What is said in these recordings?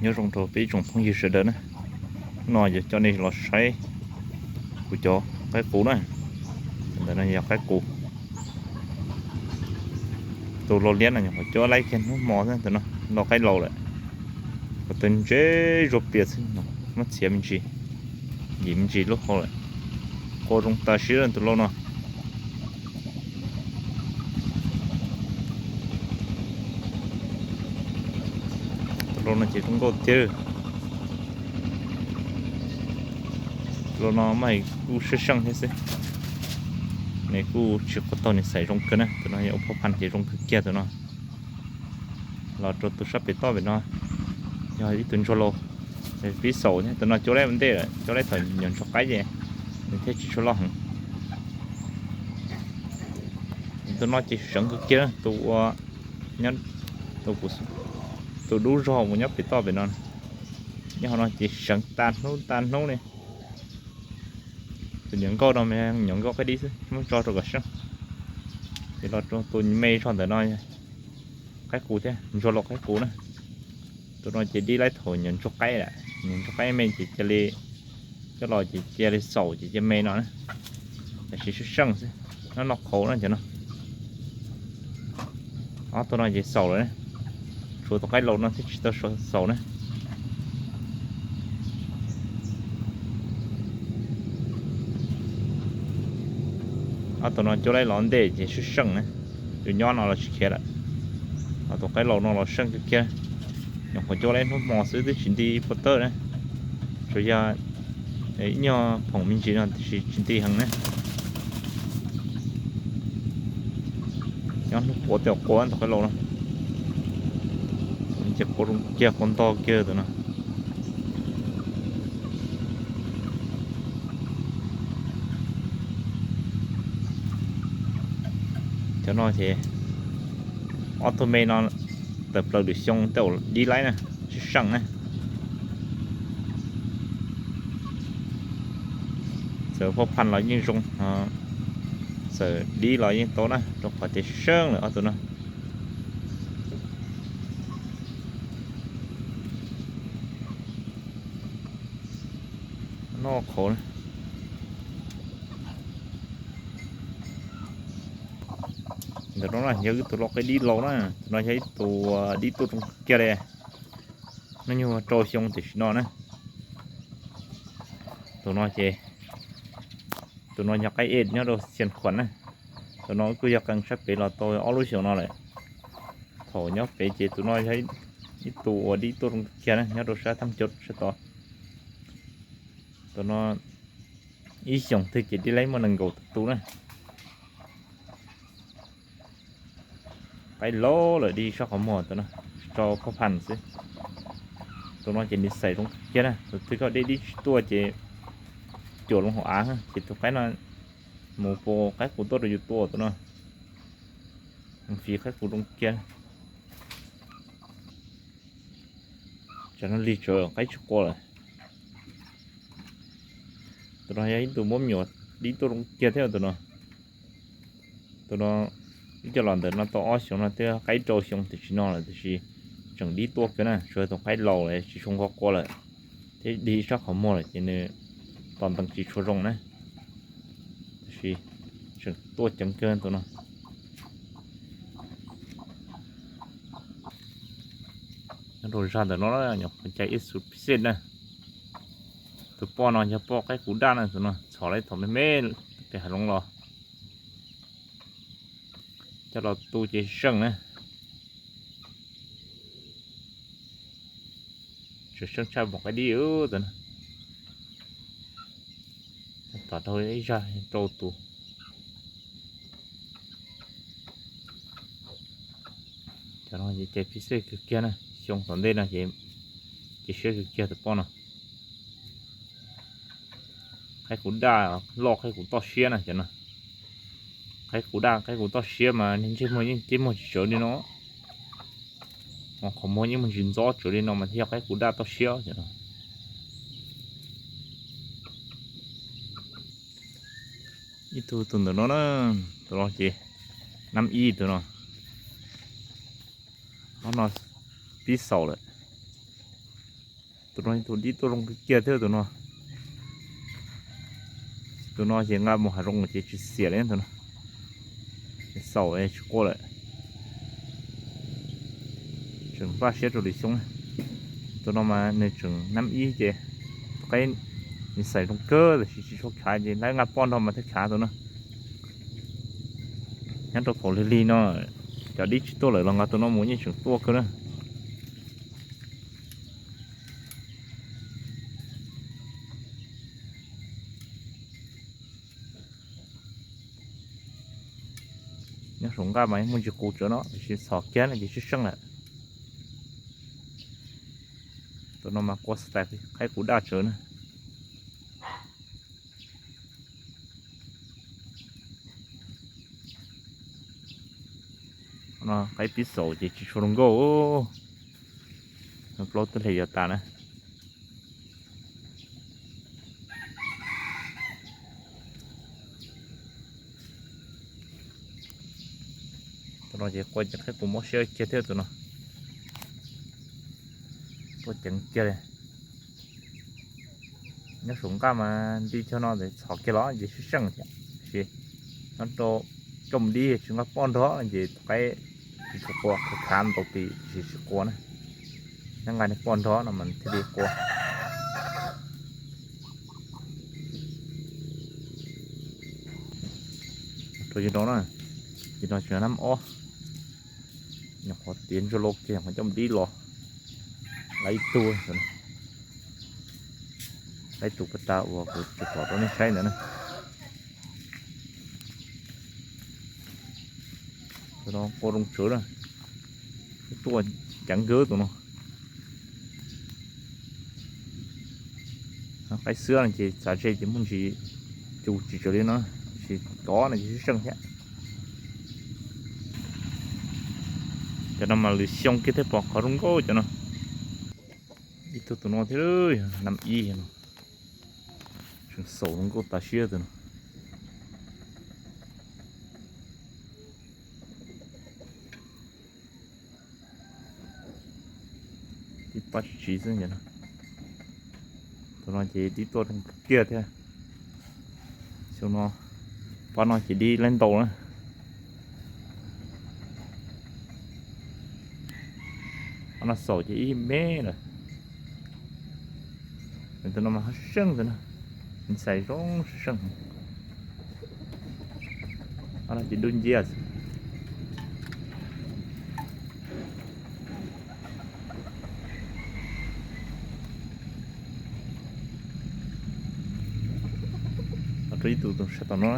Nyob zoo rau peb ib tsoom phooj ywg sawv daws na. Hnub no yuav coj nej los saib kuv cov qaib qus na. Ntawm no yog qaib qus. Tus lo liab no nyuam qhuav cuab laib kiag hnub hmo xwb, tus no lo qaib laus lawm. Kuv tus ntse zuag plias xwb, muab txiav me ntsis, yim me ntsis lub hau lawm. Qua zoo tas siab tus lo no. Tus lo no ces zoo nkauj tiag. Tus lo no mas kuj seej seej thiab xwb. Nws kuj tsis quav taug, nws xaim zoo kawg na. Tus no yog ua phoj phan ces zoo kawg kiag tus no. Los rau tus sab pem toj pem no yog ib tug ntsuag laus, pib xaus thiab. Tus no cuab laib ua ntej lawm, cuab laib thaum nyuam ntsuag qaib ces nws thiaj tsis tshua loj heev. Tus no ces seev kawg kiag, tus ua, tus dub zog uas nyob pem toj pem no. Nyob hauv no ces seev tas hnub tas hnub li. Tus nyuam nkauj no mas nyuam nkauj qaib dib xwb, muab tso rau kom seej. Ces los rau tus me zog ntawm no, qaib qus thiab, ntsuag laus qaib qus na. Tus no ces dib laib thaum nyuam ntsuag qaib lawm, nyuam ntsuag qaib me ces cia li, coj los ces cia li xaus ces cia me no na. Tam sim seej seej xwb, noj noj qhauv na cov no. Ob tug no ces xaus lawm, tshuav tus qaib laus no thiaj tsis tau xaus na. Ob tug no cuab laib los ntej ces seej seej na, tus nyob no los tsis khiav lawm. Ho tus qaib laus no los seej kawg kiag, nyuam qhuav cuab laib hnub hmo xwb twb tsis nti puag tawb na. Tsuas yog ib nyuag phoom me ntsis no tiam sis tsis nti heev na. Nyob hnub qua tej qua tus qaib laus no, ces qua zoo kiag, qua nto kiag tus no. Cov no ces ob tug me no tawm plaws lwm xyoo tej zaum dib laib na, tsis seej na. Txawm phoj phan los yeej zoo, txawm dib los yeej tau na, rau qhov tias seej lawm ob tug no. Noj qhauv. Ntawm no na yog ib tug lau qaib dib laus na, tus no yog ib tug dib tuaj zoo kiag li, hnub nyoog rau xyoo tam sim no na. Tus no ces, tus no yog qaib ej nyob rau Xian Khuam na. Tus no kuj yog qee sab pem los tau ob lub xyoos no lawm. Thaum nyob pem ces tus no yog ib tug uas dib tuaj zoo kiag na, nyob rau sab Thab Cauv sab tod. Tus no ib xyoos twg ces dib laib muaj nees nkaum tawm tus na. Qaib laus lawm, dib sab qhov muag tus no, tso phoj phan xwb. Tus no ces nws xaim zoo kiag na, tus twg koj deb dib tsis tuaj ces cuam loo hauv av ces tus qaib no mus pua qaib qus tuaj rau yus tua tus no. Fij qaib qus zoo kiag. Tsam no lig tsawv qaib tsis qua lawm. Tus no yog ib tug muab me nyuam dib tuaj zoo kiag thiab tus no. Tus no ib co los ntawm no tau ob xyoos no twb qaib rau xyoo tam sim no lawm tiam sis tseem dib tuaj kiag na, tsuas tus qaib laus lawm tsis tshua nqa qua lawm, thiab dig sab qhov muag lawm ces nws tos ntees tsis tshua zoo na. Tiam sis tseem tuaj ceev kawg tus no. Nyob rau zaj ntawm no nyuam qhuav cai ib xus pib xej na. Tus poj no yog poj qaib qus daj na, tus no txhom lawm thaum me me pem hav zoov los. Coj los tu ces seej na. Tseem seej tshaj npaum qaib dib tus no. Tom rau ib zaj rau tus. Cov no ces cai pib xej kawg kiag na, xyoo tom ntej no ces cia siab kawg kiag tus poj no. Qaib qus daj loj, qaib qus toj siab na cov no. Qaib qus daj, qaib qus toj siab mas niag ntsej muag yeej ntsej muag tsis tsawv li no, qhov muag yeej muag ntsis ntxob tsawv li no mas thiaj yog qaib qus daj toj siab cov no. Ib tug tus ntawm no na, tus no ces nab ib tus no. Ob no pib xaus lawm. Tus no tus dib tuaj zoo kiag thiab tus no. Tus no ces nqa mus hav zoov ces tsis xiam li tus no. Xaus tsis qua lawm. Tseem npaj siab rau lwm xyoo. Tus no mas nws tseem nab ib ces tus qaib nws xaim zoo kawg tab sis tsis tshua khav ces lawv nqa poj nrog mas thiaj khav tus no. Nyob rau thaum lig lig no cov dib tsis tuaj lawm los nqa tus no mus yeej tseem tuaj kawg na. Nyob saum nqaj mas muaj ntsis qus tsawv no tab sis txhom kiag no ces sib seej lawm. Tus no mas qua xav tais qaib qus daj tsawv na. No qaib pib xaus ces tsis tshua zoo nkauj. Plaub twb hle yuav tas na. Tus no ces qua ces qaib qus mob siab kiag thiab tus no. Tuaj ceev kiag li. Nyob saum nqaj mas nti cog no ces txhom kiag los ces sib seej thiab. Tab sis nyob rau coj mus dib tsis nqa poj nrog ces tus qaib tsis tshua qua, khav khav ntau tis tab sis tsis qua na. Nyob nqa niag poj nrog no mas thiaj li qua. Rau yus no na, yus no tsis nab ob, nyuam qhuav tiav ntsuag lauj kiag qhuav coj mus dib los. Lawv ib tug, lawv ib tug pas tas uas kuv tsis pom rau nej saib ntawd na. Tus no qua zoo tsawv na, tuaj ceev kawg tus no. Qaib xwb no ces txav ze ces muaj ntsis cus tsis tsawv li no, tab sis cov no ces sib seej thiab. Cov no mas lwm xyoo kiag thiaj pom qhov zoo nkauj cov no. Ib tug tus no thiab, nab ib no, tseem xaus zoo nkauj tas siab tus no. Tib pab tsis tsiv xwb. Tus no ces dib tuaj zoo kiag thiab. Xyoo no pab no ces dib laib ntau na. Pab no xaus ces ib me lawm. Tus no mas haj seej tus no, xais zoo seej. Pab no ces dub nciab xwb. Rau ib tug tus sab tom no,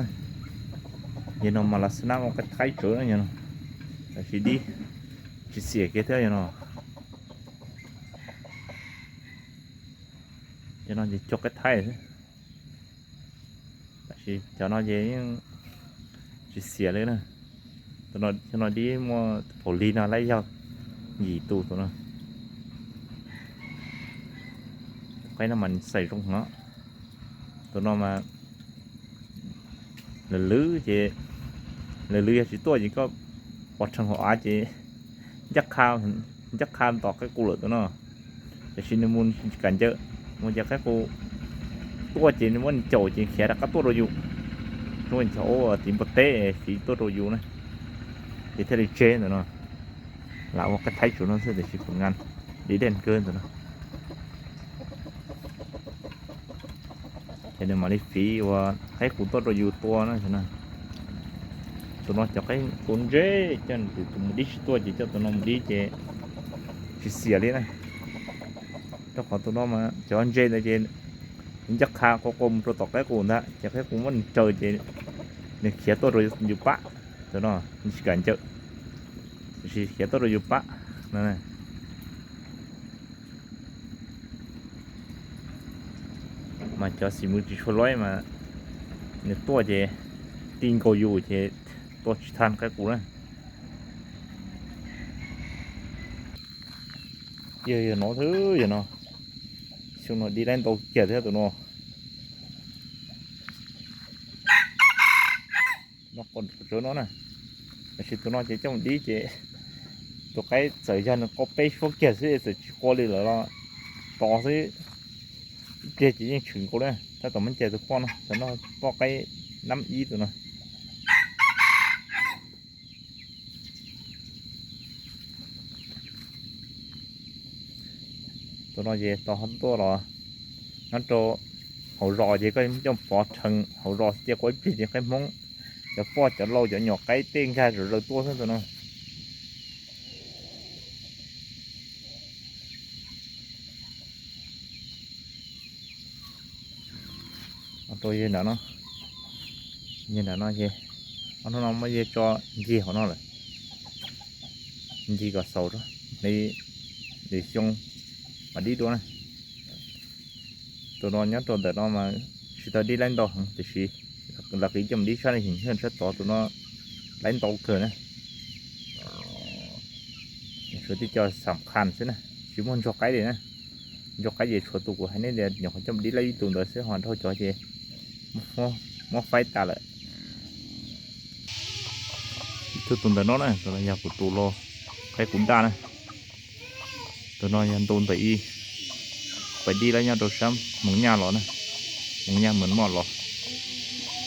yog no mas las xab nab ua qaib thaib tsawv no, yog no, tab sis dib tsis xiam kiag thiab yog no. Cov no ces cog qaib thaib xwb, tab sis cov no ces yeej tsis xiam li na. Cov no dib muaj phaum lig no lawm yog yim tus tus no. Qaib no mas xais zoo no. Tus no mas lwm lwm ces, lwm lwm yog tsis tuaj ces koj pov rhees hauv av ces ncaj qha, ncaj qha tom qaib qus lawm tus no. Tiam sis nws mus tsis kam ncawm, mus ces qaib qus tuaj ces nws muab nws caum ces khiav rov qab tuaj rau yus. Hnub nws cog ua tiv npua teb fiv tuaj rau yus na, ces thiaj li tseg ntawm no. Lam ua qaib thaib tsuv no xwb tiam sis kuv nqa dib dej kawg ntawm no. Ces nws mam li fiv ua qaib qus tuaj rau yus tua na. Tus no cov qaib tua ntse, coj tus mus dib tsis tuaj ces coj tus no mus dib ces tsis xiam li na. Rau qhov tus no mas cov ntse ntawd ces ncaj qha qua qua mus rau tom qaib qus ntag, ces qaib qus muab nws raws ces nws khiav tuaj rau yus pab. Tus no nws tsis kam ncawm, tiam sis khiav tuaj rau yus pab no. Mas cov xim mws tsis tshua loj mas nws tuaj ces ti nkaus yus ces tua tsis tag qaib qus na. Yog yog no xwb yog no, xyoo no dib laib ntau kiag thiab tus no. No qos tsawv no na, tiam sis tus no ces coj mus dib ces tus qaib txawm yog nws qua peb suab kiag xwb txawm tsis qua li lawm los to xwb, ib pliag ces yeej tshwm nkaus li. Tab tom muab ncaws tus poj no, tus no poj qaib nab ib tus no. Tus no ces tos ho tuaj los nyob rau hauv zos ces koj coj pov rhees hauv zos xwb ces qua ib pliag ces qaib Hmoob, cov poj cov lau cov nyuam qaib tej nkag zom zaws tuaj xwb tus no. Rau yawg nram no, yawg nram no ces ob hnub no muab yawg tso ncig hauv no lawm, ncig kom xaus li, li xyoo mam dib dua na. Tus no nyob rau ntawm no mas tsis tau dib laib ntau heev tiam sis lawv qiv coj mus dib sab li him sab tod tus no laib ntau kawg na. Tshuav tib co xam khas xwb na, tsis muaj ntsuag qaib li na. Ntsuag qaib ces tshuav tus kuv hais nej tias nyuam qhuav coj mus dib laib ib tug ntawd xwb, ho dhau cov ces muab faib tas lawm. Ib tug tus ntawm no na, tus no yog kuv tus lau qaib kuv daj na. Tus no yog ntu ntawm ib, pais dib laib nyob rau sab Moos Nyaj los na, Moos Nyaj Moos Moj los.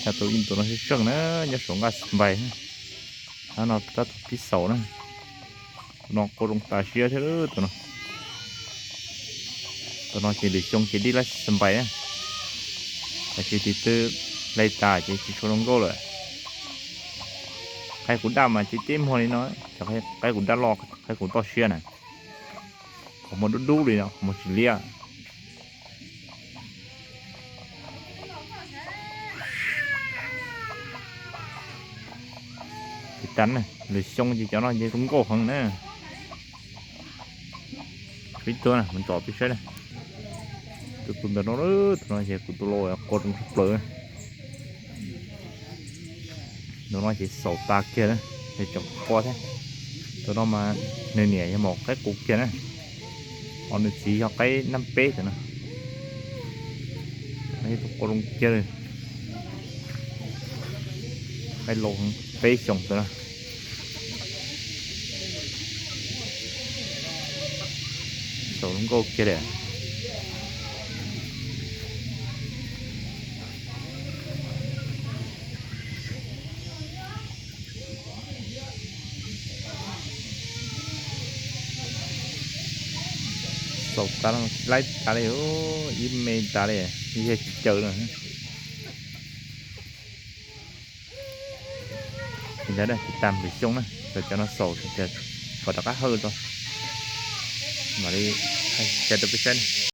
Yog tus ib tus no seej seej na, nyob saum nqaj xab npais na. Tab no tab tus pib xaus na. Tus no qua zoo tas siab thiab tus no. Tus no ces lwm xyoo ces dib laib xab npais na, tab sis tiv twb laib tas ces tsis tshua zoo nkauj lawm. Qaib kuv daj mas ceb ceb muag li no, cov qaib kuv daj loj, qaib kuv toj siab na, qhov muag dub dub li no, qhov muag tsis liab. Tiv tas na, lwm xyoo ces cov no ces zoo nkauj heev na. Ib tug na, mus tsom peb saib na. Tus tus ntawm no, tus no ces kuv tus lau qua zoo tshaj plaws. Tus no ces xaus tas kiag na, es tseem qua thiab. Tus no mas nws niam yog maum qaib qus kiag na, ho nws txiv yog qaib nab peb tus no. Tus no yog tus qua zoo kiag li, qaib lau peb xyoos tus no. Xaus zoo nkauj kiag li. Xaus tas, laib tas li, ib me tas li, yog tsis caw lawm. Li ntawd na, tiv tas lwm xyoo na, cov no xaus kom rov qab hawj tso, mam li thaij rau peb saib na.